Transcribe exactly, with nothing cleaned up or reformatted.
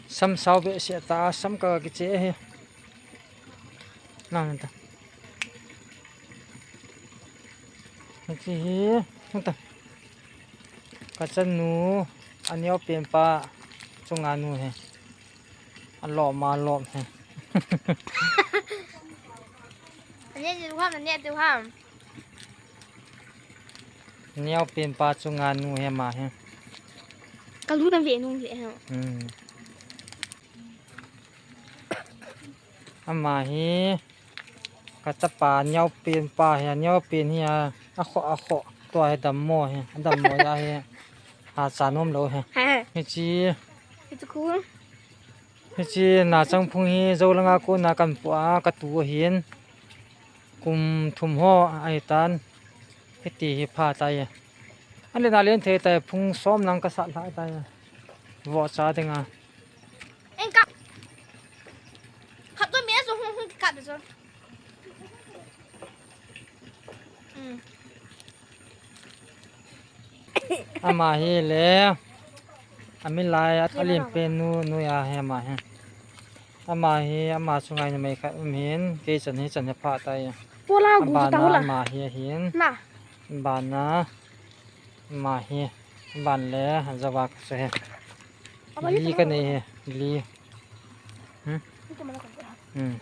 Sam sao behseh ta, sam ka kiche hi. Nang ta. Hiche hi, nang ta. Ka chanu, aneo pen pa, chunga nu hi. Alom, alom hi. Ane ti ham, ane ti ham. Neo pen pa chunga nu hi ama hi. Ka lu na ve nung ve ha. Hmm. Ama hi ka chapa neo pen pa hi, neo pen hi a, akho, akho. Tua hi dammo hi, adammo ja hi. Ha cha nom lou hi. Ha. Hiche. Hiche khu. Hiche nachang phung hi Zolanga kona kan pu a, ka tu ahin. Kum thum ho ahi tan. Hiti hi pha tai. An le na len thei tai, phung som lang ka sat lha tai. Vo cha ding a. Eng kap. Kap tu mi a chu hung hung kap chu. Hmm. Ama hi le, ami lai a, alim pen nu, nu ya hi ama hi. Ama hi, ama chu ngai numei khat um hin, kei chan hi chan hi pha tai. Pola gu ta hula. Ama hi hin. Na. Bana, ama hi, ban le, jawa ka se hi. Li ka nei hi, li. Hmm? Hmm.